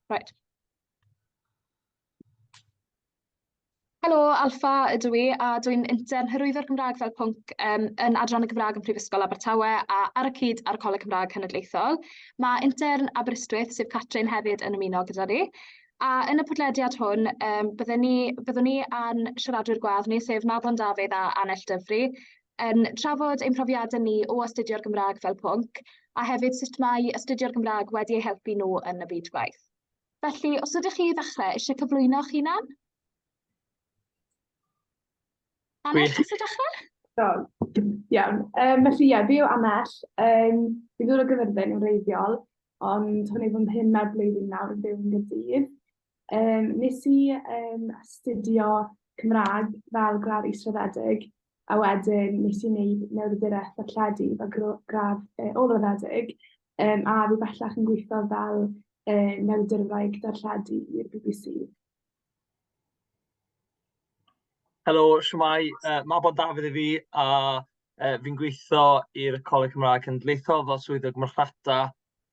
Right. Helo, Alffa ydw i, a dwi'n intern hyrwyddo'r Gymraeg fel pwnc yn Adran y Gymraeg ym Mhrifysgol Abertawe a ar y cyd â'r Coleg Cymraeg Cenedlaethol. Mae intern Aberystwyth, sef Catrin, hefyd yn ymuno gyda ni. A yn y podlediad hwn, bydden ni, byddwn ni a'n siaradwyr gwadd ni, sef Mabon Dafydd a Annell Dyfri, yn trafod ein profiadau ni o astudio'r Gymraeg fel pwnc, a hefyd sut mae astudio'r Gymraeg wedi eu helpu nhw yn y byd gwaith. Felly, os ydych chi i ddechrau eisiau cyflwyno'ch hunan? Annell, ti eisiau dechrau? So, iawn. Felly, ie, fi yw Annell. Fi'n dod o Gyfyrddin yn wreiddiol, ond hwn yw fy mhumed blwyddyn nawr yn byw yn Gaerdydd. Nes i astudio Cymraeg fel gradd israddedig, a wedyn nes i wneud newyddiaduraeth ddarlledu fel gradd ôl-raddedig, a fi bellach yn gweithio fel newyddiadurwraig darlledu i'r BBC. Helo, shwmae, Mabon Dafydd i fi, a fi'n gweithio i'r Coleg Cymraeg Cenedlaethol fel swyddog marchnata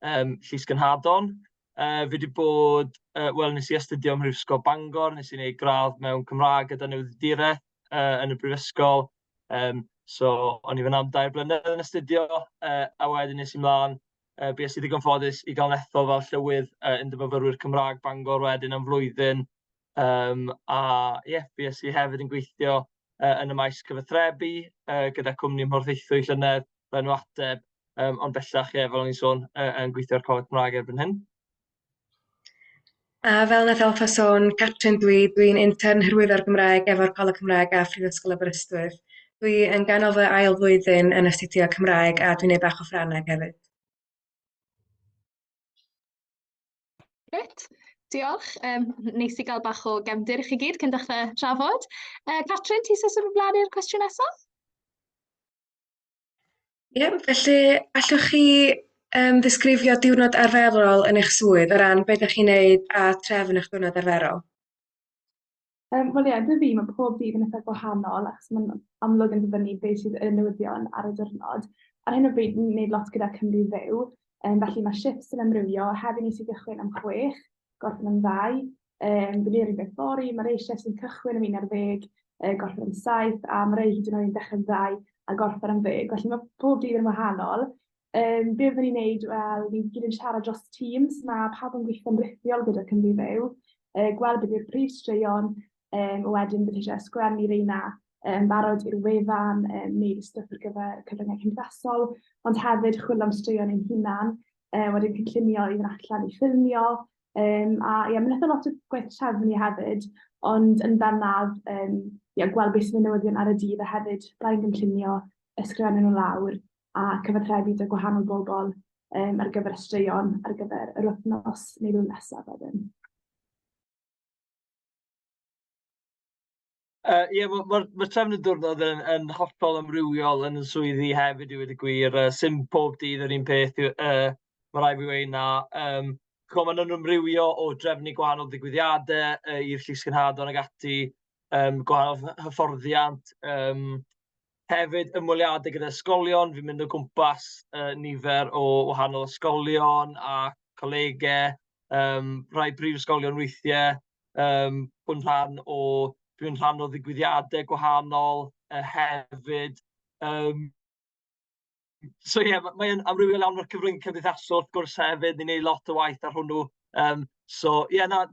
Llys Genhadon. Fi wedi bod, wel, nes i astudio ym Mhrifysgol Bangor, nes i wneud gradd mewn Cymraeg gyda newyddiaduraeth yn y brifysgol. So, o'n i fan'na am 3 blynedd yn astudio, a wedyn es i mlaen, bues i ddigon ffodus i gael yn ethol fel llywydd Undeb Myfyrwyr Cymraeg Bangor wedyn am flwyddyn. A ie, bues i hefyd yn gweithio yn y maes cyfathrebu gyda cwmni ym Mhorthaethwy llynedd, fy enw Ateb, ond bellach, ie, fel o'n i'n sôn, yn gweithio ar Coleg Cymraeg erbyn hyn. A fel nath Alffa sôn, Catrin dwi, dwi'n intern hyrwyddo'r Gymraeg efo'r Coleg Cymraeg a Phrifysgol Aberystwyth. Dwi yn ganol fy ail flwyddyn yn astudio Cymraeg a dwi'n neud bach o Ffrangeg hefyd. Grêt, diolch. Neis i gael bach o gefndir i chi gyd cyn dechrau trafod. Catrin, ti eisiau symud ymlaen i'r cwestiwn nesaf? Ie, felly allwch chi ddisgrifio diwrnod arferol yn eich swydd o ran be dach chi'n neud a trefn eich diwrnod arferol? Wel ie, 'da fi mae pob dydd yn eitha gwahanol achos mae'n amlwg yn dibynnu beth sydd yn y newyddion ar y diwrnod. Ar hyn o bryd ni'n gwneud lot gyda Cymru Fyw, felly mae shifts yn amrywio. Heddi wnes i gychwyn am 6, gorffen am 2. Fi'n gwneud yr un peth fory, mae rhai shifts yn cychwyn am 11, gorffen am 7, a mae rhai hyd yn oed yn dechrau am 2 a gorffen am 10. Felly mae pob dydd yn wahanol. Be fyddwn ni'n neud? Wel, ni gyd yn siarad dros Teams. Mae pawb yn gweithio'n rithiol gyda Cymru Fyw. Gweld beth yw'r prif straeon, wedyn bydd eisiau ysgrifennu reina yn barod i'r wefan, wneud y stwff ar gyfer cyfryngau cymdeithasol, ond hefyd chwilio am straeon ein hunan, wedyn cynllunio i fynd allan i ffilmio, a ie, mae'n eitha lot o gwaith trefnu hefyd, ond yn bennaf, ie, gweld beth sydd yn y newyddion ar y dydd a hefyd blaen gynllunio, ysgrifennu nhw lawr a cyfathrebu 'da gwahanol bobl ar gyfer y straeon ar gyfer yr wythnos neu flwyddyn nesaf wedyn. Ie, mae'r ma ma trefn y diwrnod yn hollol amrywiol yn y swyddi hefyd i weud y gwir. 'Sim pob dydd yr un peth, ma' raid fi weud 'na. Chimod, maen nhw'n amrywio o drefnu gwahanol ddigwyddiadau i'r Llys Genhadon ac ati, gwahanol hyfforddiant, hefyd ymweliadau gyda ysgolion. Fi'n mynd o gwmpas nifer o wahanol ysgolion a colegau, rhai prifysgolion weithiau, bod yn rhan o... Dwi'n rhan o ddigwyddiadau gwahanol hefyd. So ie, mae yn amrywiol iawn. Mae'r cyfrwng cymdeithasol wrth gwrs hefyd, ni'n gwneud lot o waith ar hwnnw. So ie, na,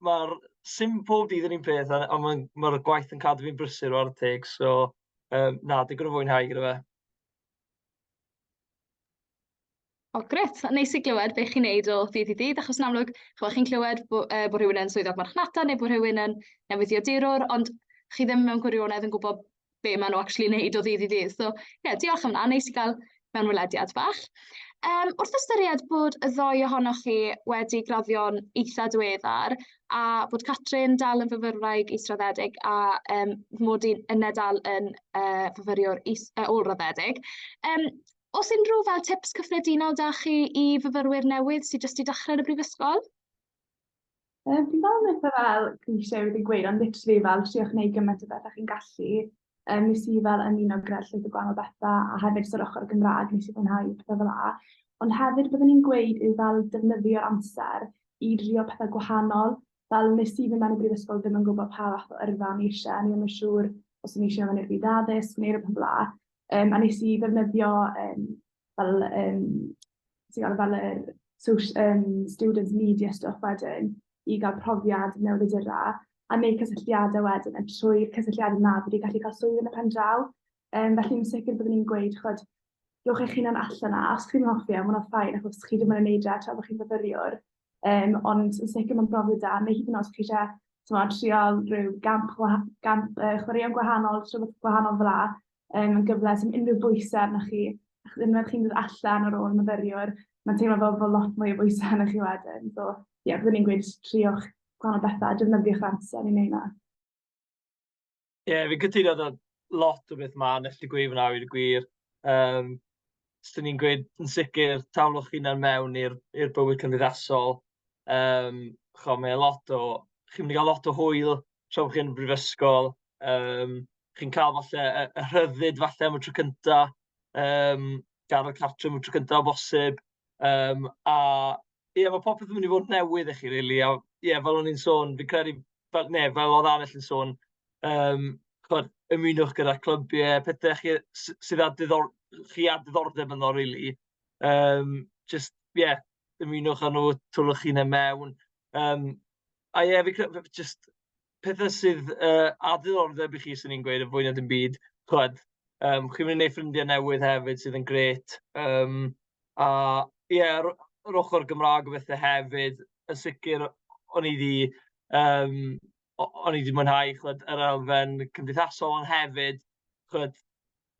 mae'r... 'Sim pob dydd yr un peth, ond mae'r ma gwaith yn cadw fi'n brysur chwarae teg. So na, digon o fwynhau gyda fe. O, grêt. Neis i glywed be chi'n neud o ddydd i ddydd, achos yn amlwg, chimod, chi'n clywed bo' rhywun yn swyddog marchnata neu bod rhywun yn newyddiadurwr, ond chi ddim mewn gwirionedd yn gwybod be maen nhw actually wneud o ddydd i ddydd. So ie, diolch am hwnna, neis i gael mewnwelediad bach. Wrth ystyried bod y ddou ohonoch chi wedi graddio'n eitha diweddar, a bod Catrin dal yn fyfyrwraig israddedig a mod i'n yna dal yn fyfyriwr ôl-raddedig, oes unrhyw fel tips cyffredinol 'da chi i fyfyrwyr newydd sydd jyst 'di dechrau yn y brifysgol? Fi'n meddwl yn eitha fel cliché wedi gweud, ond literally fel triwch wneud gymaint o bethau chi'n gallu. Nes i fel ymuno gyda llwyth o gwahanol bethau a hefyd jyst yr ochr Gymraeg, nes i fwynhau pethau fel 'na. Ond hefyd byddwn i'n gweud yw fel defnyddio'r amser. i drio pethau gwahanol. Fel nes i fynd mewn i brifysgol ddim yn gwybod pa fath o yrfa o'n i eisiau, o'n i ddim yn siŵr os o'n i eisiau mynd i'r byd addysg neu rhywbeth fel 'na. A nes i ddefnyddio fel, ti'n gwybod, fel yr students media stuff wedyn i gael profiad newyddiadura a wneud cysylltiadau wedyn, a trwy'r cysylltiadau 'na fi 'di gallu cael swydd yn y pen draw. Felly yn sicr byddwn i'n gweud, chimod, rhowch eich hunan allan 'na, os chi'n hoffi e, ma' hwnna'n fine, achos chi ddim yn wneud e tra bod chi'n fyfyriwr. Ond yn sicr mae'n brofiad da, neu hyd yn oed os chi isie, timod, trial rhyw gamp, gamp chwaraeon gwahanol, rhywbeth gwahanol fel 'na, mae'n gyfle, 'sdim unrhyw bwysau arnoch chi. Achos unwaith chi'n dod allan ar ôl myfyriwr, mae'n teimlo fel bod lot mwy o bwysau arnoch chi wedyn. So ie, byddwn i'n gweud jyst triwch gwahanol bethau, defnyddiwch yr amser i wneud 'na. Ie, yeah, fi'n cytuno 'da lot o beth ma' Anell 'di gweud fan'na, i weud y gwir. 'Swn i'n gweud yn sicr, taflwch hunan mewn i'r bywyd cymdeithasol. Chimod, mae e lot o... Chi'n mynd i gael lot o hwyl tra bod chi yn y brifysgol. Chi'n cael falle y rhyddid falle am y tro cynta, gadael cartre am y tro cynta o bosib. A ie, mae popeth yn mynd i fod yn newydd i chi rili. A ie, fel o'n i'n sôn, fi'n credu, fel, neu fel oedd Anell yn sôn, chimod, ymunwch gyda clybiau, pethau chi sydd â diddor-, chi â diddordeb ynddo rili. Jyst ie, ymunwch â nhw, twlwch hunain mewn. A ie, fi'n credu, jyst pethau sydd â diddordeb i chi, 'swn i'n gweud, yn fwy na dim byd. Chimod, chi'n mynd i wneud ffrindiau newydd hefyd sydd yn grêt. A ie, yr ochr Gymraeg o bethau hefyd, yn sicr o'n i 'di, o'n i 'di mwynhau, chimod, yr elfen cymdeithasol, ond hefyd, chimod,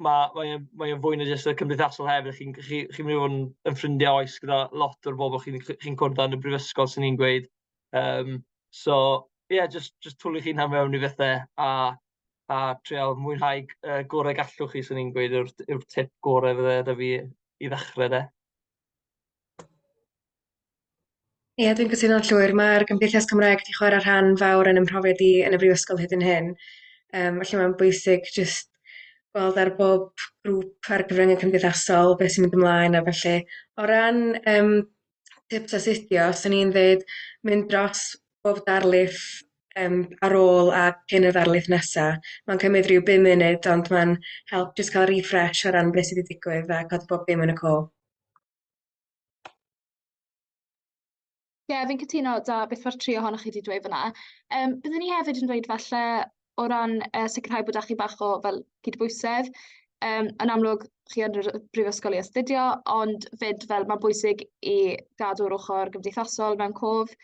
mae e'n mae e'n fwy na jyst y cymdeithasol hefyd. Chi'n mynd i fod yn ffrindiau oes gyda lot o'r bobl chi'n cwrdd â yn y brifysgol, 'swn i'n gweud. So ie, jyst twlu eich hunan mewn i bethau a treial mwynhau gorau gallwch chi, 'swn i'n gweud, yw'r tip gorau fydde 'da fi i ddechrau de. Ie, dwi'n cytuno'n llwyr. Mae'r Gymdeithas Cymraeg wedi chwarae rhan fawr yn 'y mhrofiad i yn y brifysgol hyd yn hyn. Felly mae'n bwysig jyst gweld ar bob grŵp ar gyfryngau cymdeithasol beth sy'n mynd ymlaen a felly. O ran tips astudio, 'swn i'n dweud mynd dros bob darlith ar ôl a cyn y ddarlith nesa. Mae'n cymryd rhyw bum munud, ond mae'n help jyst cael refresh o ran beth sydd wedi digwydd a cadw bob dim yn y cof. Ie, yeah, fi'n cytuno 'da beth mae'r tri ohonoch chi wedi dweud fan'na. Byddwn ni hefyd yn dweud falle o ran sicrhau bod 'da chi bach o fel cydbwysedd. Yn amlwg, chi yn yr brifysgol i astudio, ond 'fyd fel mae'n bwysig i gadw'r ochr gymdeithasol mewn cof.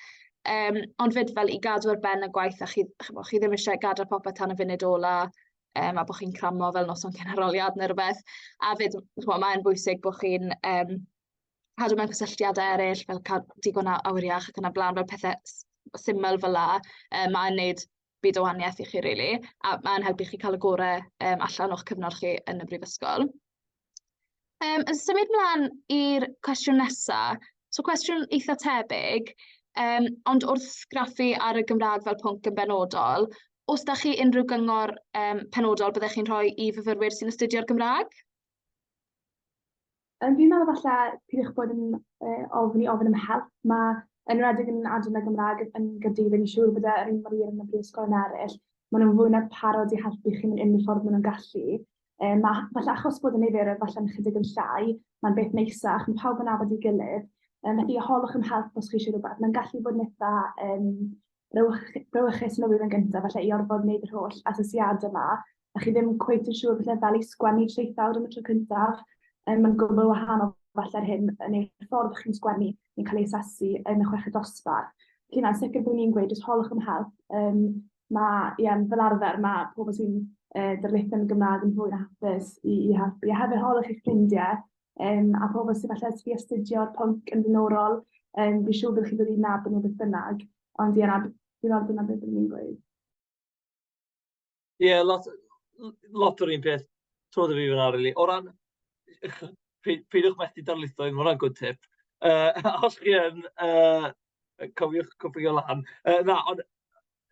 Ond 'fyd fel i gadw ar ben y gwaith a chi, chimod, chi ddim eisiau gadael popeth tan y funud ola, a bod chi'n cramo fel noson cyn arholiad neu rywbeth. A 'fyd, chimod, mae'n bwysig bod chi'n cadw mewn cysylltiadau eraill, fel cael digon o awyr iach ac yn y blaen, fel pethe syml fel 'na. Mae'n wneud byd o wahaniaeth i chi rili, a mae'n helpu chi cael y gorau allan o'ch cyfnod chi yn y brifysgol. Yn symud mlaen i'r cwestiwn nesa, so cwestiwn eitha tebyg, ond wrth graffu ar y Gymraeg fel pwnc yn benodol, oes 'da chi unrhyw gyngor penodol byddech chi'n rhoi i fyfyrwyr sy'n astudio'r Gymraeg? Fi'n meddwl falle peidiwch bod yn ofn i ofyn am help. Mae, yn enwedig yn Adran y Gymraeg yn Gaerdydd, fi'n siŵr bod e yr un mor wir yn y brifysgolion eraill, maen nhw'n fwy na parod i helpu chi mewn unrhyw ffordd maen nhw'n gallu. Ma' falle achos bod y niferoedd falle'n chydig yn llai, mae'n beth neisach, mae pawb yn nabod ei gilydd. Felly holwch am help os chi eisiau rhywbeth. Mae'n gallu bod yn eitha brawychus yn y flwyddyn gyntaf, falle i orfod wneud yr holl asesiadau yma, a chi ddim cweit yn siŵr falle fel i sgwennu traethawd am y tro cyntaf. Mae'n gwbl wahanol falle'r hyn yn eich ffordd chi'n sgwennu neu'n cael ei asesu yn y chweched dosbarth. Felly na, sicr byddwn i'n gweud, jyst holwch am help. Ma', ie, fel arfer, ma' pobl sy'n darlitho yn y Gymraeg yn fwy na hapus i helpu. A hefyd holwch eich ffrindiau a pobl sydd falle wedi astudio'r pwnc yn flaenorol. Fi'n siŵr byddwch chi'n dod i nabod nhw beth bynnag. Ond ie, na, fi'n meddwl dyna beth byddwn i'n gweud. Ie, lot, lot o'r un peth. Twod i fi fan'na rili. O ran, peidiwch methu darlithoedd, ma' hwnna'n good tip. Os chi yn, cofiwch copïo lan. Na, ond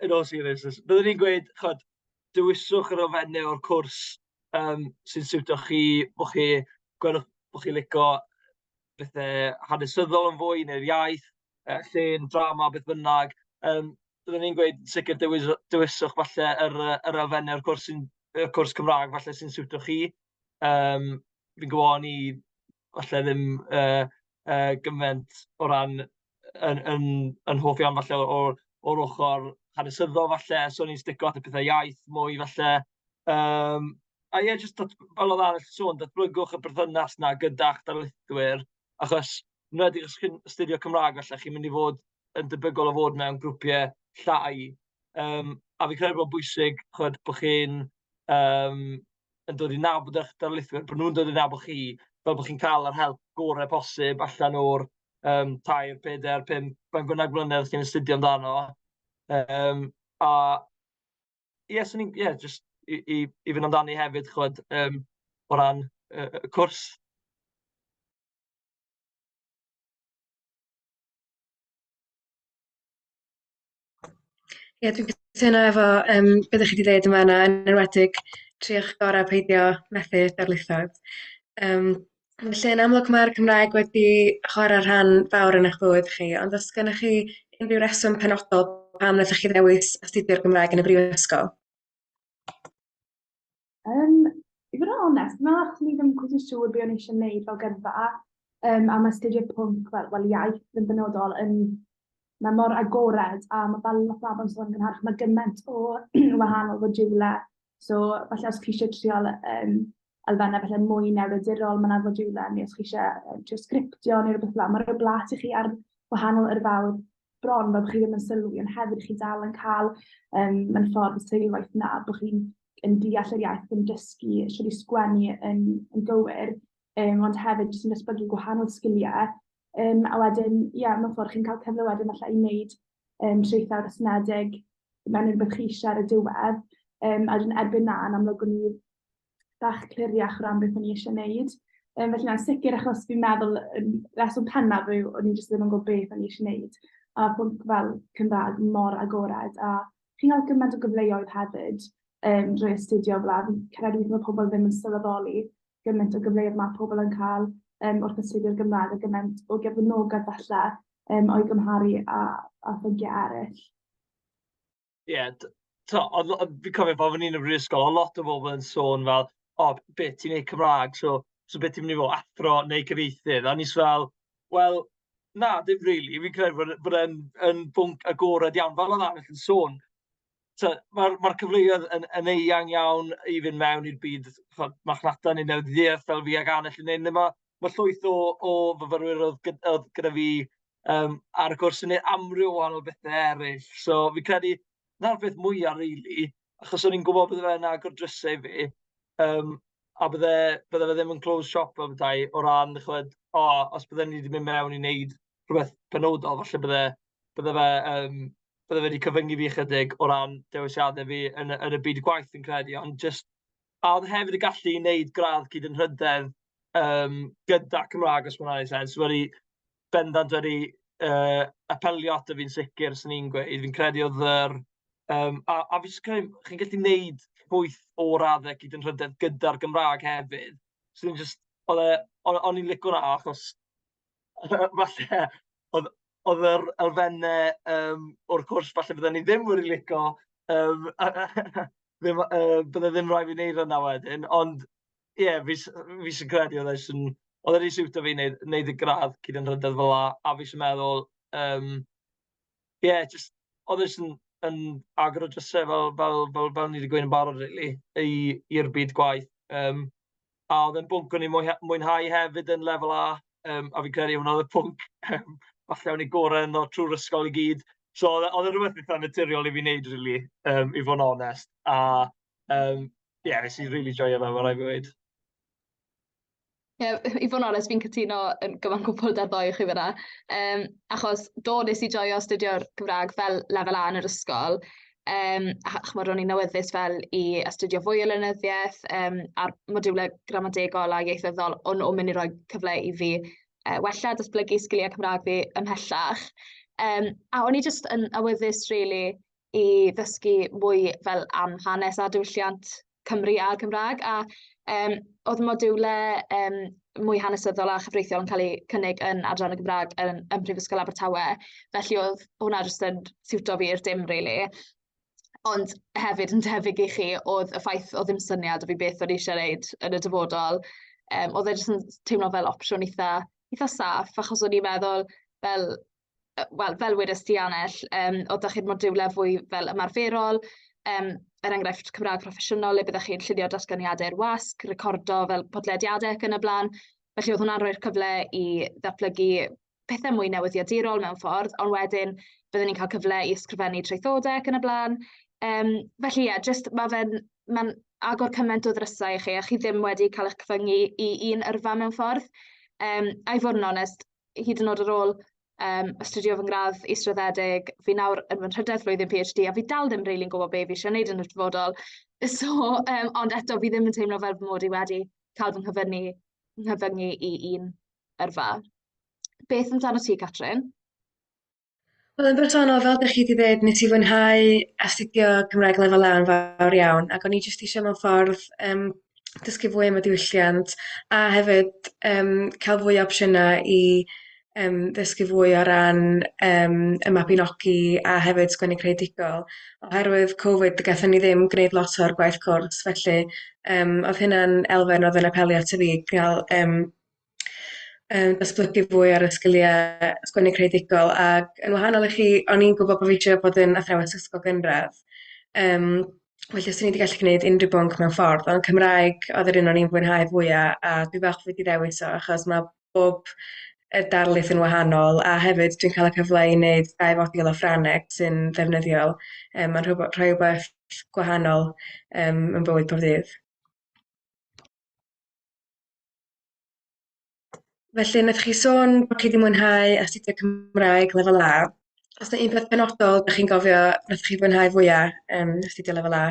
in all seriousness, byddwn i'n gweud, chimod, dewiswch yr elfennau o'r cwrs sy'n siwtio chi, bod chi, gwelwch bod chi'n licio pethau hanesyddol yn fwy neu'r iaith. llên, drama, beth bynnag, byddwn ni'n gweud sicr dewis, dewiswch falle yr elfennau o'r cwrs, y cwrs Cymraeg falle sy'n siwtio chi. Fi'n gwybod ni falle ddim gymaint o ran yn hoff iawn falle o'r ochr hanesyddol falle, so ni'n stico at y pethau iaith mwy falle. A ie, jyst fel oedd Arall sôn, datblygwch y berthynas 'na gyda'ch darlithwyr, achos yn enwedig os chi'n astudio Cymraeg falle, chi'n mynd i fod yn debygol o fod mewn grwpiau llai. A fi'n credu bod o'n bwysig, chimod, bod chi'n yn dod i nabod eich darlithwyr, bod nhw'n dod i nabod chi, fel bod chi'n cael yr help gorau posib allan o'r 3, 4, 5, faint bynnag blynedd chi'n astudio amdano. A ie, yeah, so ni'n, yeah, just i fynd amdani hefyd, chimod, o ran y cwrs. Ie, dwi'n cytuno efo be ydych chi wedi dweud yn fan'na, yn enwedig triwch gorau peidio methu darlithoedd. Felly yn amlwg mae'r Cymraeg wedi chwarae rhan fawr yn eich bywyd chi, ond oes gennych chi unrhyw reswm penodol pam wnaethoch chi ddewis astudio'r Gymraeg yn y brifysgol? I fod yn onest, dwi'n meddwl achos o'n i ddim cweit yn siŵr be o'n i eisiau gwneud fel gyrfa, a mae astudio pwnc fel, wel, iaith yn benodol yn, mae mor agored, a mae fel nath Mabon sôn yn gynharach, mae gymaint o wahanol fodiwlau, so falle os chi eisiau trial elfennau falle mwy newyddiadurol, mae yna fodiwlau, neu os chi eisiau trio sgriptio neu rhywbeth fel 'na, mae'n rhoi blas i chi ar wahanol yrfaoedd bron fel bod chi ddim yn sylwi, ond hefyd chi dal yn cael mewn ffordd y seilwaith 'na, bod chi'n yn deall yr iaith, yn dysgu shwt i sgwennu yn gywir, ond hefyd jyst yn datblygu gwahanol sgiliau. A wedyn, ie, mewn ffordd chi'n cael cyfle wedyn falle i wneud traethawd estynedig mewn unrhyw beth chi eisiau ar y diwedd. A wedyn erbyn 'na, yn amlwg o'n i bach cliriach o ran beth o'n i eisiau wneud. Felly na'n sicr achos fi'n meddwl, reswm pennaf yw o'n i jyst ddim yn gwybod beth o'n i eisiau wneud. A pwnc fel Cymraeg mor agored, a chi'n cael gymaint o gyfleoedd hefyd drwy astudio fel 'na. Fi'n credu weithiau mae pobl ddim yn sylweddoli gymaint o gyfleoedd mae pobl yn cael wrth astudio'r Gymraeg a gymaint o gefnogaeth falle o'i gymharu â phynciau eraill. Ie, yeah, fi'n cofio pan o'n i'n y brifysgol, oedd lot o bobl yn sôn fel, "O, beth, ti'n neud Cymraeg, so beth ti'n mynd i fod, athro neu cyfieithydd?" A o'n i fel, "Wel, na, dim really." Fi'n credu bod e'n yn bwnc agored iawn, fel oedd Arall yn sôn. Mae'r cyfleoedd yn eang iawn i fynd mewn i'r byd marchnata neu newyddiaeth fel fi ag Anell yn neud. Mae llwyth o fyfyrwyr oedd gyda fi ar y cwrs yn neud amryw o wahanol bethau eraill. So fi'n credu 'na'r peth mwyaf rili, achos o'n i'n gwybod bydde fe'n agor drysau i fi, a bydde fe ddim yn closed shop fel petai o ran, chimod, o, os bydden ni wedi mynd mewn i wneud rhywbeth penodol, falle bydde fe wedi cyfyngu fi ychydig o ran dewisiadau fi yn y byd gwaith, fi'n credu. Ond jyst, a oedd hefyd y gallu i wneud gradd cyd anrhydedd gyda Cymraeg, os ma' hwnna'n wneud sense, wedi bendant wedi apelio ato fi'n sicr, 'swn i'n gweud. Fi'n credu oedd yr... A fi jyst credu, chi'n gallu gwneud llwyth o raddau cyd anrhydedd gyda'r Gymraeg hefyd. So fi'n jyst, oedd e, o'n i'n licio hwnna achos falle oedd yr elfennau o'r cwrs falle bydden ni ddim wedi licio, ddim, bydde ddim rhaid fi wneud hwnna wedyn, ond ie, fi jyst yn credu oedd e jyst yn, oedd e 'di siwtio fi wneud y gradd cyd anrhydedd fel 'na, a fi jyst yn meddwl, ie, jyst, oedd e jyst yn agor y drysau fel ni 'di gweud yn barod rili, i'r byd gwaith. A oedd e'n bwnc o'n i'n mwynhau hefyd yn lefel A, a fi'n credu hwnna oedd y pwnc falle o'n i gorau ynddo trwy'r ysgol i gyd. So oedd e rhywbeth eitha naturiol i fi wneud rili, i fod yn onest. A ie, nes i rili joio fe, ma' raid fi weud. Ie, i fod yn onest, fi'n cytuno yn gyfan gwbl 'da'r ddou o chi fan'na. Achos do, nes i joio astudio'r Cymraeg fel lefel A yn yr ysgol. A chimod, o'n i'n awyddus fel i astudio fwy o lenyddiaeth, a'r modiwlau gramadegol a ieithyddol o'n nhw'n mynd i roi cyfle i fi wella, datblygu sgiliau Cymraeg fi ymhellach. A o'n i jyst yn awyddus rili i ddysgu mwy fel am hanes a diwylliant Cymru a'r Cymraeg. A oedd modiwlau mwy hanesyddol a chyfreithiol yn cael eu cynnig yn Adran y Gymraeg yn Prifysgol Abertawe. Felly oedd hwnna jyst yn siwto fi i'r dim, really. Ond hefyd yn debyg i chi, oedd y ffaith oedd ddim syniad o fi beth o'n i eisiau gwneud yn y dyfodol. Oedd e jyst yn teimlo fel opsiwn eitha saff, achos o'n i'n meddwl fel, wel, fel wedes ti Annell, oedd 'da chi'r modiwlau fwy fel ymarferol, er enghraifft Cymraeg proffesiynol, le byddech chi'n llunio datganiadau i'r wasg, recordo fel podlediadau ac yn y blaen. Felly oedd hwnna'n rhoi'r cyfle i ddatblygu pethau mwy newyddiadurol mewn ffordd, ond wedyn byddwn ni'n cael cyfle i ysgrifennu traethodau ac yn y blaen. Felly ie, yeah, just mae fe'n ma agor cymaint o ddrysau i chi, a chi ddim wedi cael eich cyfyngu i un yrfa mewn ffordd. A i fod yn onest, hyd yn oed ar ôl astudio fy ngradd israddedig, fi nawr yn fy nhrydedd flwyddyn PhD, a fi dal ddim rili'n gwybod be fi eisiau gwneud yn y dyfodol. So, ond eto, fi ddim yn teimlo fel fy mod i wedi cael fy nghyfyngu i un yrfa. Beth amdano ti, Catrin? Wel, yn bersonol, fel dych chi wedi dweud, nes i fwynhau astudio Cymraeg lefel A yn fawr iawn, ac o'n i jyst eisiau mewn ffordd dysgu fwy am y diwylliant a hefyd cael fwy o opsiynau i ddysgu fwy o ran y Mabinogi a hefyd sgwennu creadigol. Oherwydd Covid, gaethon ni ddim gwneud lot o'r gwaith cwrs, felly oedd hynna'n elfen oedd yn apelio ato fi, gael datblygu fwy ar y sgiliau sgwennu creadigol. Ac yn wahanol i chi, o'n i'n gwybod bod fi eisiau bod yn athrawes ysgol gynradd. Felly 'swn i wedi gallu gwneud unrhyw bwnc mewn ffordd, ond Cymraeg oedd yr un o'n i'n fwynhau fwyaf, a dwi'n falch bod fi wedi dewis o, achos mae bob y darlith yn wahanol, a hefyd dwi'n cael y cyfle i wneud dau fodiwl o Ffrangeg sy'n ddefnyddiol. Mae'n rhoi rhywbeth gwahanol yn bywyd pob dydd. Felly, wnaethoch chi sôn bod chi wedi mwynhau astudio Cymraeg lefel A. Oes 'na un peth penodol dach chi'n gofio wnaethoch chi fwynhau fwya astudio lefel A?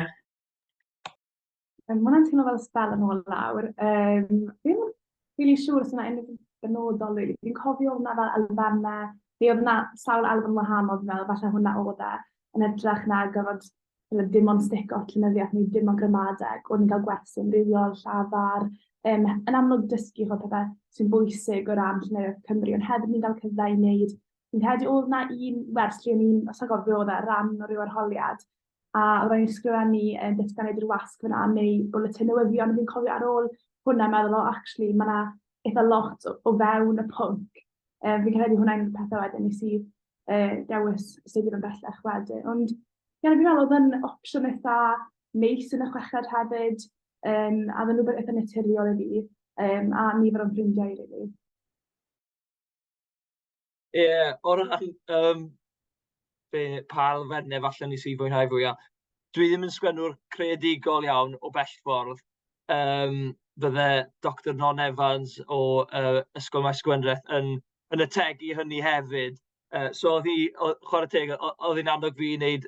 Ma' hwnna'n teimlo fel sbel yn ôl nawr. Fi ddim yn rili siŵr os yna unrhyw beth benodol rili. Fi'n cofio oedd 'na fel elfennau, neu oedd 'na sawl elfen wahanol fi'n meddwl, falle hwnna oedd e, yn hytrach na gorfod fel dim ond stico at llenyddiaeth neu dim ond gramadeg, o'n i'n cael gwersi amrywiol, llafar, yn amlwg dysgu chimod pethau sy'n bwysig o ran llenyddiaeth Cymru, ond hefyd ni'n cael cyfle i wneud, fi'n credu oedd 'na un wers lle o'n i'n, sa i'n gwybod be oedd e, ran o ryw arholiad, a oedd rhaid i ni sgrifennu datganiad i'r wasg fan'na neu bwletin newyddion, fi'n cofio ar ôl hwnna meddwl, o actually ma' 'na eitha lot o fewn y pwnc. Fi'n credu hwnna un o'r pethau wedyn wnes i dewis astudio fe'n bellach wedyn, ond ie, fi'n meddwl oedd yn opsiwn eitha neis yn y chweched hefyd, a oedd yn rhywbeth eitha naturiol i fi, a nifer o'n ffrindiau i rili. Ie, o ran be, pa elfennau falle wnes i fwynhau fwya, dwi ddim yn sgwennwr creadigol iawn o bell ffordd. Fydde Doctor Non Evans o Ysgol Maes Gwendraeth yn ategu hynny hefyd. So oedd hi, chwarae teg, oedd hi'n annog fi i wneud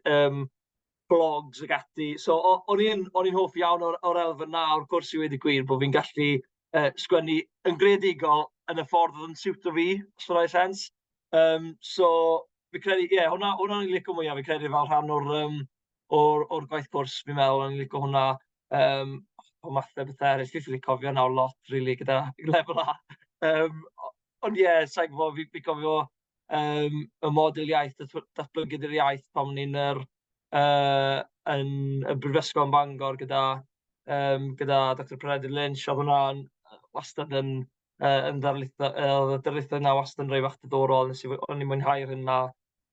blogs ac ati. So o'n i'n o'n i'n hoff iawn o'r elfen 'na o'r cwrs i weud y gwir, bod fi'n gallu sgwennu yn greadigol yn y ffordd oedd yn siwto fi, os ma'n wneud sense. So fi'n credu, ie, hwnna o'n i'n licio mwyaf, fi'n credu fel rhan o'r gwaith cwrs, fi'n meddwl o'n i'n licio hwnna. O mathau o bethau eraill, fi ffili cofio nawr lot, rili, gyda lefel A. Ond ie, sa i'n gwybod, fi cofio y model iaith, datblygiad yr iaith pan o'n i'n yr, yn y brifysgol yn Bangor gyda Doctor Peredur Lynch. Oedd hwnna'n wastad yn ddarlitho, oedd y darlithoedd yna wastad yn rhai bach diddorol, o'n i'n mwynhau'r hyn 'na.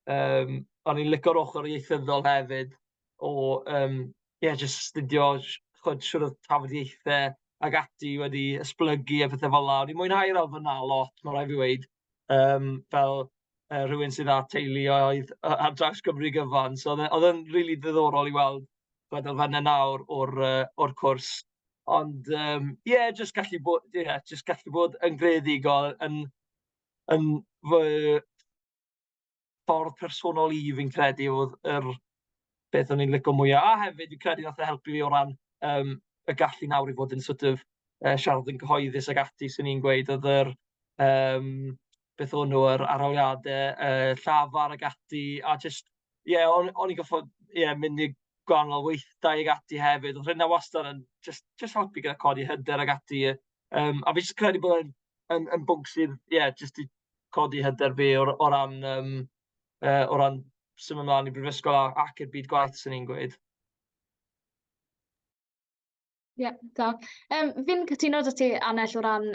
O'n i'n licio'r ochr ieithyddol hefyd o ie, jyst astudio chimod shwt oedd tafodieithau ac ati wedi esblygu a pethe fel 'na. O'n i'n mwynhau'r elfen 'na lot, ma' raid fi weud, fel rhywun sydd â teuluoedd ar draws Cymru gyfan. So oedd e'n rili ddiddorol i weld gweld elfennau nawr o'r cwrs. Ond ie, jyst gallu bod yn greadigol yn fy ffordd personol i, fi'n credu, oedd yr beth o'n i'n licio mwyaf. A hefyd, fi'n credu wnaeth e helpu fi o ran y gallu nawr i fod yn sort of siarad yn gyhoeddus ac ati, 'swn i'n gweud, oedd yr, beth o'n nhw, yr arholiadau llafar ac ati, a jyst, ie, o'n i'n gorfod, ie, mynd i gwahanol weithdai ac ati hefyd. Oedd hynna wastad yn jyst helpu gyda codi hyder ac ati. A fi jyst credu bod e'n yn yn bwnc sydd, ie, jyst 'di codi hyder fi o ran yym o ran symud mlaen i brifysgol ac i'r byd gwaith, 'swn i'n gweud. Ie, da. Fi'n cytuno 'da ti, Annell, o ran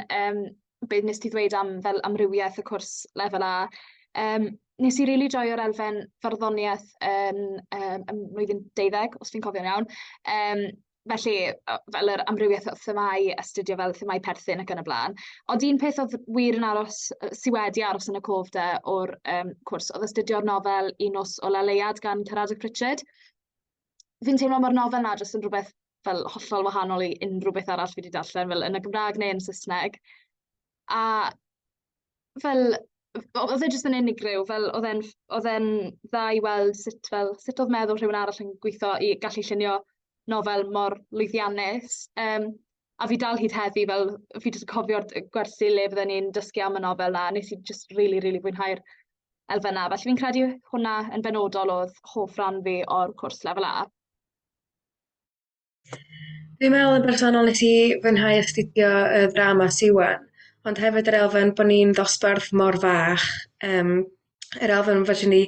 be wnes ti ddweud am fel amrywiaeth y cwrs lefel A. Nes i rili joio'r elfen farddoniaeth yn ym mlwyddyn 12, os fi'n cofio'n iawn. Felly, fel yr amrywiaeth o themâu, astudio fel themâu perthyn ac yn y blaen. Ond un peth oedd wir yn aros, sy wedi aros yn y cof 'de o'r cwrs, oedd astudio'r nofel Un Nos Ola Leuad gan Caradoc Pritchard. Fi'n teimlo mae'r nofel 'na jyst yn rhywbeth fel hollol wahanol i unrhyw beth arall fi 'di darllen fel yn y Gymraeg neu yn Saesneg. A fel oedd e jyst yn unigryw, fel oedd e'n dda i weld sut fel sut oedd meddwl rhywun arall yn gweithio i gallu llunio nofel mor lwyddiannus. A fi dal hyd heddi fel fi jyst yn cofio'r gwersi le fydden ni'n dysgu am y nofel 'na, a nes i jyst rili, rili fwynhau'r elfen 'na. Felly fi'n credu hwnna yn benodol oedd hoff ran fi o'r cwrs Lefel A. Dwi'n meddwl yn bersonol nes i fwynhau astudio y ddrama Siwan, ond hefyd yr elfen bod ni'n ddosbarth mor fach, yym yr elfen fedrwn ni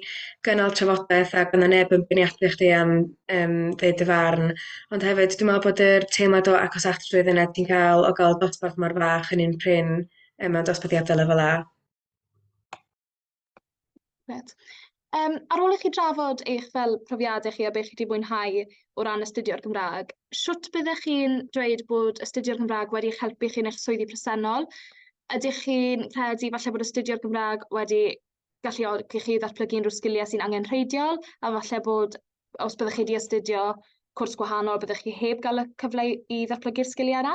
gynnal trafodaeth ac oedd 'na neb yn beirniadu chdi am yym ddeud dy farn, ond hefyd dwi'n meddwl bod yr teimlad o agosatrwydd yna ti'n cael o gael dosbarth mor fach yn un prin yym mewn dosbarthiadau lefel A. Grêt. Ar ôl i chi drafod eich fel profiadau chi a be chi 'di mwynhau o ran astudio'r Gymraeg, shwt byddech chi'n dweud bod astudio'r Gymraeg wedi eich helpu chi yn eich swyddi presennol? Ydych chi'n credu falle bod astudio'r Gymraeg wedi galluogi chi ddatblygu unrhyw sgiliau sy'n angenrheidiol, a falle bod os byddech chi 'di astudio cwrs gwahanol, byddech chi heb gael y cyfle i ddatblygu'r sgiliau yna?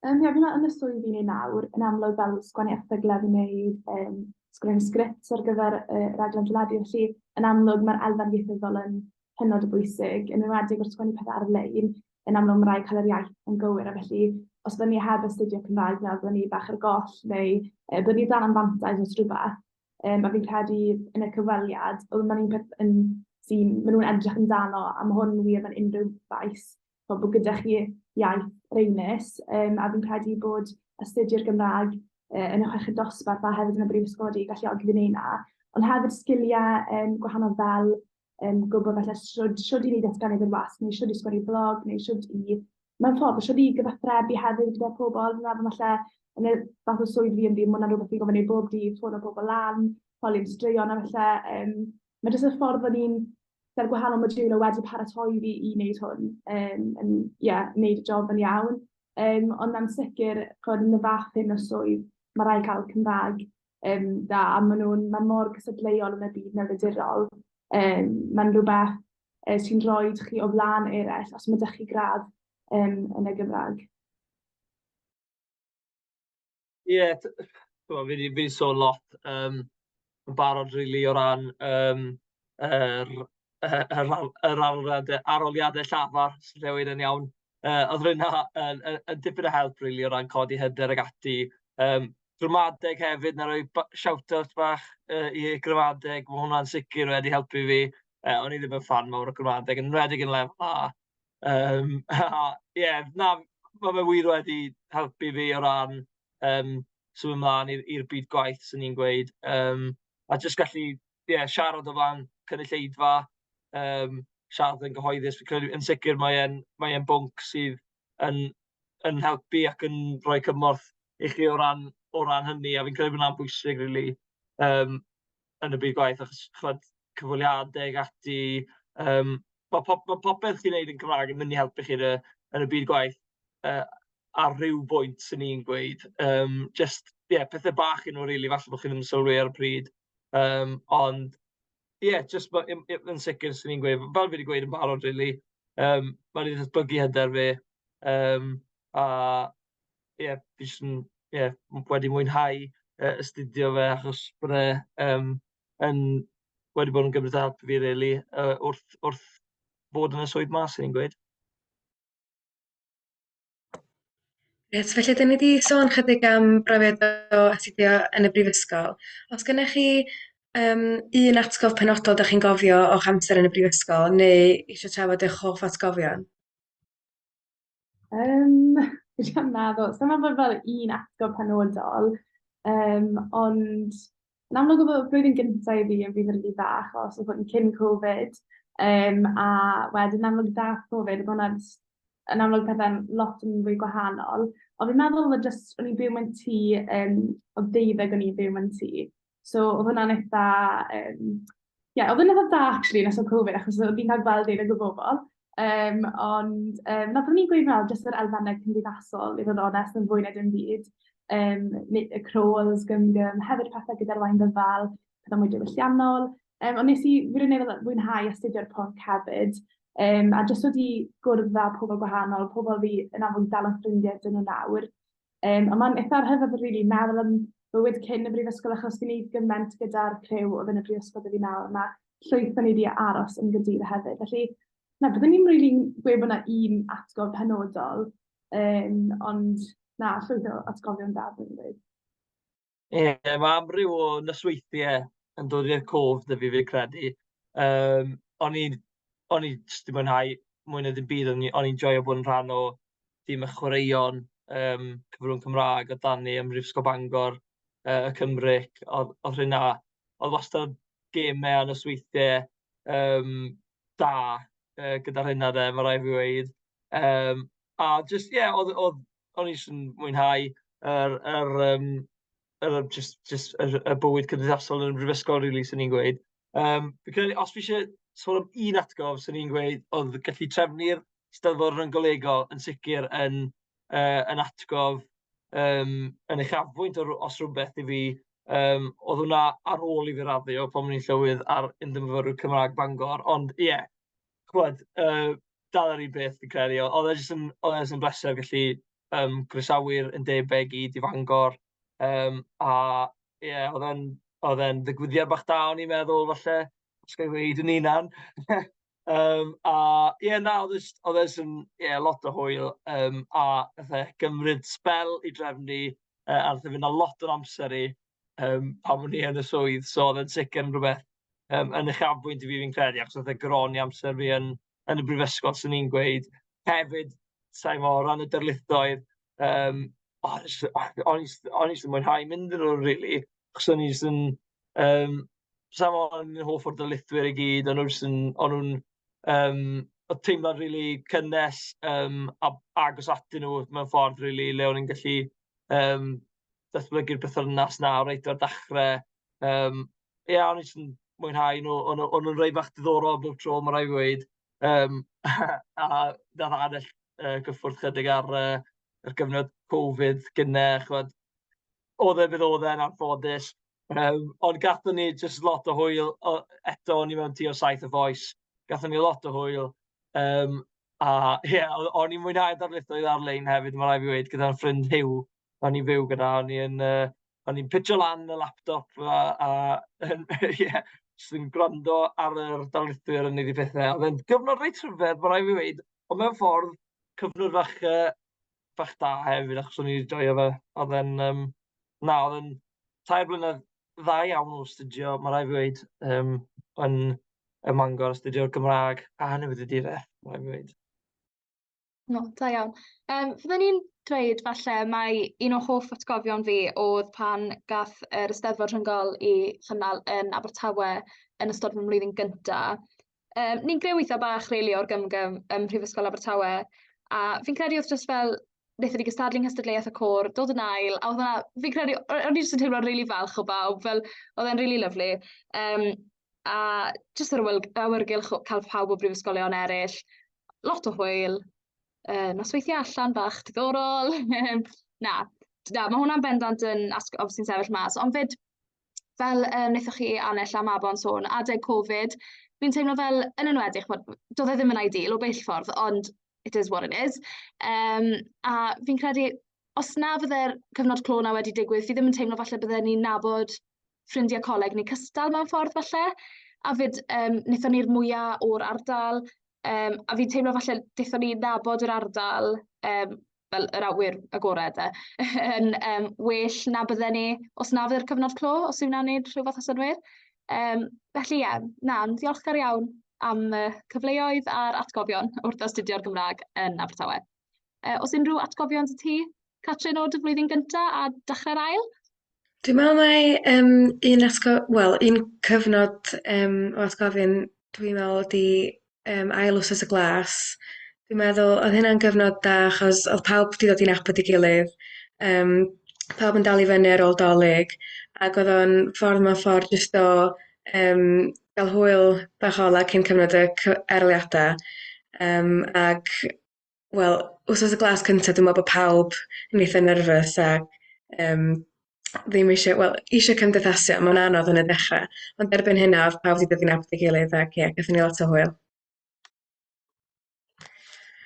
Ie, fi'n meddwl yn y swydd fi'n ei nawr, yn amlwg fel sgwennu erthyglau fi'n wneud, sgwennu sgripts ar gyfer y rhaglen teledu, felly yn amlwg mae'r elfen ieithyddol yn hynod o bwysig, yn enwedig wrth sgwennu pethau ar-lein, yn amlwg mae rhaid cael yr iaith yn gywir, a felly os byddwn ni heb astudio Cymraeg, fi'n meddwl byddwn ni bach ar goll, neu byddwn ni dan anfantais os rhywbeth. A fi'n credu yn y cyfweliad, oedd mae'n un peth yn, sy'n, maen nhw'n edrych amdano, a mae hwn yn wir mewn unrhyw faes, chimod, bod gyda chi iaith raenus, a fi'n credu bod astudio'r Gymraeg yn y chweched dosbarth a hefyd yn y brifysgol wedi galluogi fi wneud 'na. Ond hefyd sgiliau gwahanol fel gwybod falle shwd, shwd i wneud datganiad i'r wasg, neu shwd i sgwennu blog, neu shwd i, mewn ffordd, shwd i gyfathrebu hefyd gyda pobl. Fi'n meddwl falle yn y fath o swydd fi ynddi, ma' hwnna'n rhywbeth fi'n gorfod wneud bob dydd, ffono pobl lan, holi am straeon a falle. Mae jyst y ffordd o'n i'n gyda'r gwahanol modiwlau wedi paratoi fi i wneud hwn, yn, ie, wneud y job yn iawn. Ond na'n sicr, chimod, yn y fath hyn o swydd, mae rhaid cael Cymraeg da, a maen nhw'n, mae mor gystadleuol yn y byd newyddiadurol. Mae'n rhywbeth sy'n rhoi chi o flaen eraill os mae 'da chi gradd yn y Gymraeg. Ie, chimod, fi 'di sôn lot yn barod rili o ran yr yr yr aroliadau aroliadau llafar, os dwi'n dweud yn iawn. Oedd rheina yn yn yn dipyn o help rili o ran codi hyder ac ati. Gramadeg hefyd, wna i roi shout-out bach i gramadeg, ma' hwnna'n sicr wedi helpu fi. O'n i ddim yn ffan mawr o gramadeg, yn enwedig yn lefel A. A ie, na, ma' fe wir wedi helpu fi o ran symud ymlaen i'r byd gwaith, 'swn i'n gweud. A jyst gallu, ie, siarad o flaen cynulleidfa, siarad yn gyhoeddus. Fi'n credu yn sicr mae e'n mae e'n bwnc sydd yn yn helpu ac yn rhoi cymorth i chi o ran hynny, a fi'n credu bod hwnna'n bwysig rili yn y byd gwaith, achos chimod, cyfweliadau ac ati, ma' popeth chi'n wneud yn Cymraeg yn mynd i helpu chi yn y yn y byd gwaith ar ryw bwynt, 'swn i'n gweud. Jyst, ie, pethe bach 'y nhw rili, falle bod chi ddim yn sylwi ar y pryd. Ond ie, jyst yn sicr, 'swn i'n gweud, fel fi 'di gweud yn barod rili, ma' 'di datblygu hyder fi, a ie, fi jyst yn, ie, wedi mwynhau astudio fe achos bod e yn wedi bod yn gymaint o help i fi rili wrth fod yn y swydd 'ma, 'swn i'n gweud. Reit, felly dan ni 'di sôn chydig am brofiad o astudio yn y brifysgol. Oes gennych chi yym un atgof penodol dach chi'n gofio o'ch amser yn y brifysgol, neu eisiau trafod eich hoff atgofion? Fi jyst yn meddwl, sa i'n meddwl bod fel un atgof penodol, ond yn amlwg oedd y blwyddyn gyntaf i fi yn flwyddyn rili dda, achos oedd hwn cyn Covid, a wedyn yn amlwg daeth Covid, oedd hwnna jyst yn amlwg pethau'n lot yn fwy gwahanol. Ond fi'n meddwl oedd e jyst, o'n i'n byw mewn tŷ, oedd deuddeg o'n i'n byw mewn tŷ, so oedd hwnna'n eitha, ie, oedd e'n eitha da acshyli yn ystod Covid, achos oedd fi'n cael gweld deuddeg o bobl. Ond na, byddwn i'n gweud fel jyst yr elfennau cymdeithasol, i fod yn onest, yn fwy na dim byd. Neu y crawls, gym-gym, hefyd pethau gyda'r Waun Ddyfal, pethau mwy diwylliannol. Ond wnes i wirioneddol fwynhau astudio'r pwnc hefyd, a jyst wedi gwrdd â pobl gwahanol, pobl fi yn amlwg dal yn ffrindiau 'da nhw nawr. Ond mae'n eitha rhyfedd rili meddwl am bywyd cyn y brifysgol, achos fi'n wneud gymaint gyda'r criw oedd yn y brifysgol 'da fi nawr. Mae llwyth o ni 'di aros yn Gaerdydd hefyd. Felly, na, byddwn i'n rili'n gweud bod 'na un atgof penodol, ond na, llwyth o atgofion da, byddwn i'n gweud. Ie, mae amryw o nosweithiau yn dod i'r cof 'da fi, fi'n credu. O'n i'n o'n i jyst 'di mwynhau mwy na dim byd. O'n i'n joio bod yn rhan o dîm y chwaraeon cyfrwng Cymraeg oedd 'da ni ym Mhrifysgol Bangor, y Cymric. Oedd rheina... oedd wastad gemau a nosweithiau da gyda rheina de, ma' raid fi weud. A jyst ie, oedd o'n i jyst yn mwynhau yr yr yym yr jyst yr y bywyd cymdeithasol yn y brifysgol rili, 'swn i'n gweud. Fi'n credu os fi isie sôn am un atgof, 'swn i'n gweud oedd gallu trefnu'r Steddfod Ryng-golegol yn sicr yn yn atgof yn uchafbwynt o os rywbeth i fi. Oedd hwnna ar ôl i fi raddio pan o'n i'n llywydd ar Undeb Myfyrwyr Cymraeg Bangor, ond ie, chimod, dal yr un peth fi'n credu. Oedd e jyst yn oedd e jyst yn bleser gallu croesawu'r undebau i gyd i Fangor. A ie, oedd e'n ddigwyddiad bach da o'n i'n meddwl falle, os ga i weud yn hunan. A ie, na, oedd e jyst oedd e jyst yn ie, lot o hwyl. A wnaeth e gymryd sbel i drefnu, a wnaeth e fynd â lot o'n amser i pan o'n i yn y swydd. So oedd e'n sicr yn rhywbeth yn uchafbwynt i fi, fi'n credu, achos wnaeth e gronni amser fi yn yn y brifysgol, 'swn i'n gweud. Hefyd, sa i'n gwbod, o ran y darlithoedd, o jyst o'n i jyst o'n i jyst yn mwynhau mynd iddyn nhw rili, achos o'n i jyst yn sa i'n gwbod, o'n i'n hoff o'r darlithwyr i gyd, o'n nhw jyst yn o'n nhw'n oedd teimlad rili cynnes a agos atyn nhw mewn ffordd rili, le o'n i'n gallu datblygu'r berthynas 'na reit o'r dechrau. Ie, o'n i jyst yn mwynhau nhw. O'n nhw'n rhai bach diddorol bob tro, ma' raid fi weud. A wnaeth Annell gyffwrdd chydig ar yr gyfnod Covid gynnau, chimod. Oedd e beth oedd e'n anffodus. Ond gathon ni jyst lot o hwyl. Eto, o'n i mewn tîm o 7 o fois. Gathon ni lot o hwyl. A ie, o'n i'n mwynhau darlithoedd ar-lein hefyd, ma' raid fi weud, gyda'n ffrind Huw o'n i'n fyw gyda. O'n i yn o'n i'n pitio lan y laptop a ie, jyst yn gwrando ar yr darlithwyr yn wneud eu pethau. Oedd e'n gyfnod reit rhyfedd, ma' raid fi weud, ond mewn ffordd, cyfnod fach bach da hefyd, achos o'n i'n joio fe. Oedd e'n yym na, oedd e'n 3 blynedd dda iawn o astudio, ma' raid fi weud, yn ym Mangor, astudio'r Gymraeg a newyddiaduraeth, ma' raid fi weud. No, da iawn. Fydden i'n dweud falle mai un o hoff atgofion fi oedd pan gath yr Eisteddfod Rhyngol ei chynnal yn Abertawe yn ystod fy mlwyddyn gynta. Ni'n griw eitha bach rili o'r gymgym ym Mhrifysgol Abertawe, a fi'n credu oedd jyst fel, wnaethon ni gystadlu yng nghystadleuaeth y côr, dod yn ail, a oedd hwnna, fi'n credu, o'n i jyst yn teimlo'n rili falch o bawb, fel oedd e'n rili lyfli. A jyst yr awyrgylch o cael pawb o brifysgolion eraill, lot o hwyl, nosweithiau allan bach diddorol. Na, na, mae hwnna'n bendant yn atgof sy'n sefyll mas. Ond 'fyd, fel wnaethoch chi, Annell a Mabon sôn, adeg Covid, fi'n teimlo fel, yn enwedig, chimod, doedd e ddim yn ideal o bell ffordd, ond it is what it is. A fi'n credu, os na fydde'r cyfnod clo 'na wedi digwydd, fi ddim yn teimlo falle bydden ni'n nabod ffrindiau coleg ni cystal mewn ffordd falle. A 'fyd, wnaethon ni'r mwya o'r ardal, a fi'n teimlo falle daethon ni nabod yr ardal, fel yr awyr agored de, yn well na bydden ni os na fydde'r cyfnod clo, os yw hwnna'n wneud rhyw fath o synnwyr. Felly ie, na, yn ddiolchgar iawn am y cyfleoedd a'r atgofion wrth astudio'r Gymraeg yn Abertawe. Oes unrhyw atgofion 'da ti, Catrin, o dy flwyddyn gynta a dechrau'r ail? Dwi'n meddwl mai um, un atgo... wel, un cyfnod o atgofion dwi'n meddwl ydi ail wsos y glas. Dwi'n meddwl oedd hynna'n gyfnod da achos oedd pawb wedi dod i nabod ei gilydd, pawb yn dal i fyny ar ôl Dolig, ac oedd o'n ffordd mewn ffordd jyst o gael hwyl bach ola cyn cyfnod y arholiadau. Ac wel, wsos y glas cyntaf dwi'n meddwl bod pawb yn eitha nervous ac ddim eisiau, wel, eisiau cymdeithasu, ond mae'n anodd yn y dechrau. Ond erbyn hynna, oedd pawb wedi dod i nabod ei gilydd ac ie, gaethon ni lot o hwyl.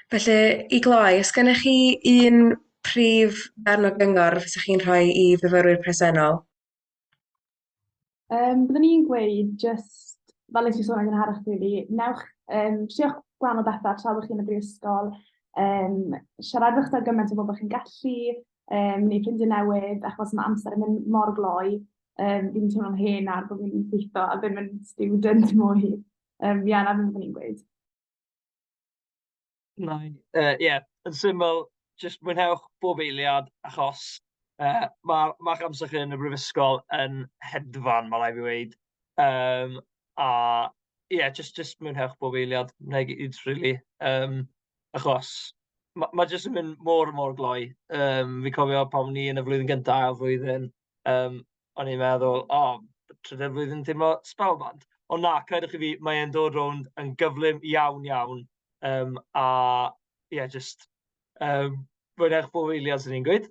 Felly, i gloi, os gennych chi un prif ddarn o gyngor fysech chi'n rhoi i fyfyrwyr presennol? Byddwn i'n gweud jyst, fel nes i sôn yn gynharach rili, newch, triwch gwahanol bethau tra bod chi yn y brifysgol, siaradwch 'da gymaint o bobl chi'n gallu, neu ffrindiau newydd, achos mae amser yn mynd mor gloi. Fi'n teimlo'n hen nawr bod fi'n gweithio a ddim yn student mwy. Ie, 'na beth byddwn i'n gweud. Na i. Ie, yn syml, jyst mwynhewch bob eiliad, achos ma'ch amser chi yn y brifysgol yn hedfan, ma' raid fi weud. A ie, jyst mwynhewch bob eiliad, 'na i gyd rili. Achos ma' jyst yn mynd mor, mor gloi. Fi'n cofio pan o'n i yn y flwyddyn gyntaf, ail flwyddyn, o'n i'n meddwl, "O, trydydd flwyddyn teimlo spellbound." Ond na, credwch chi fi, mae e'n dod rownd yn gyflym iawn, iawn. A ie, jyst mwynhewch bob eiliad, 'swn i'n gweud.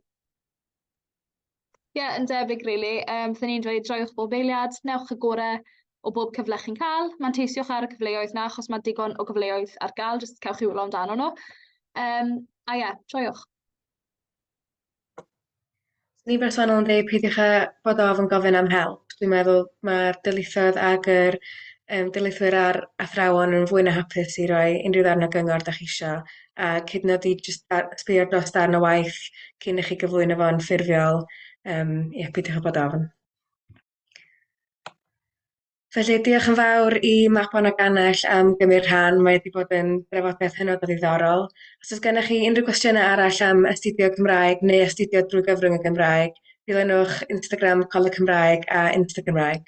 Ie, yn debyg rili. Fydden i'n dweud joiwch bob eiliad, newch y gorau o bob cyfle chi'n cael, manteisiwch ar y cyfleoedd 'na, achos mae digon o gyfleoedd ar gael, jyst cewch chi wylio amdano nhw. A ie, joiwch. Swn i'n bersonol yn dweud peidiwch â bod ofn gofyn am help. Dwi'n meddwl mae'r darlithoedd ag yr darlithwyr a'r athrawon yn fwy na hapus i roi unrhyw ddarn o gyngor dach chi isio, a hyd yn oed i jyst sbio dros darn o waith cyn i chi gyflwyno fo'n ffurfiol. Ie, peidiwch â bod ofn. Felly diolch yn fawr i Mabon ac Annell am gymryd rhan, mae wedi bod yn drafodaeth hynod o ddiddorol. Os oes gennych chi unrhyw gwestiynau arall am astudio Cymraeg neu astudio drwy gyfrwng y Gymraeg, dilynwch Instagram Coleg Cymraeg a Insta Gymraeg.